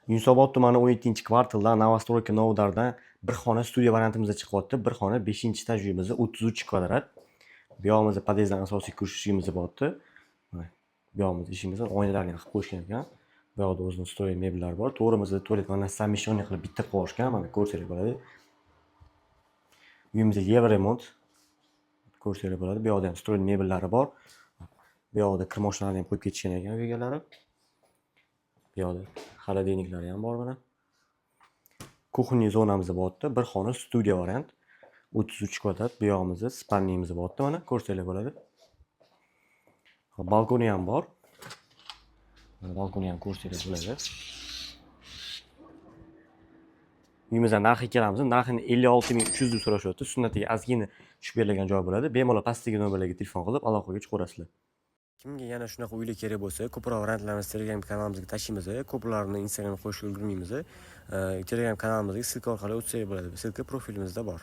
Yunusobod tumani, 17-kvartaldan, новостройка Novdardan bir xona studiya variantimizda chiqyapti. Bir xona, 5-этаж uyimiz, 33 kvadrat. Bu yog'imizda podyezddan asosiy kirish eshigimiz bo'lyapti. Mana bu yog'imiz eshigimiz, oynalarni ham qilib qo'yishgan ekan. Bu yoqda o'zini встроенный mebellari bor. To'g'rimizda tualet, vanna совмещенный qilib bitta qilib olishgan. Mana, ko'rsanglar bo'ladi. Uyimizda евроремонт. Ko'rsanglar bo'ladi. Bu yoqda ham встроенный mebellari bor. Bu yoqda kir mashinalarni ham qo'yib ketishgan ekan uy egalari. Bu yoqda холодильник lari ham bor mana. Кухонный zonamiz bo'lyapti. Bir xona studiya variant. 33 kvadrat. Bu yog'imizda спальный miz bo'lyapti mana, ko'rsanglar bo'ladi. Hop, balkoni ham bor. Mana, balkonni ham ko'rsanglar bo'ladi. Uyimizdan narxiga kelamiz. Narxini 56 300 deb so'rashyapti. Sunnatiga ozgina tushib berilgan joy bo'ladi. Bemalol pastdagi nomerlarga telefon qilib, aloqaga chiqaverasizlar. Kimga yana shunaqa uylar kerak bo'lsa, ko'proq variantlarimizni Telegram kanalimizga tashlaymiz. Ko'plarini Instagramga qo'yishga ulgurmaymiz. Telegram kanalimizga ссылка orqali o'tsak bo'ladi. Ссылка profilimizda bor.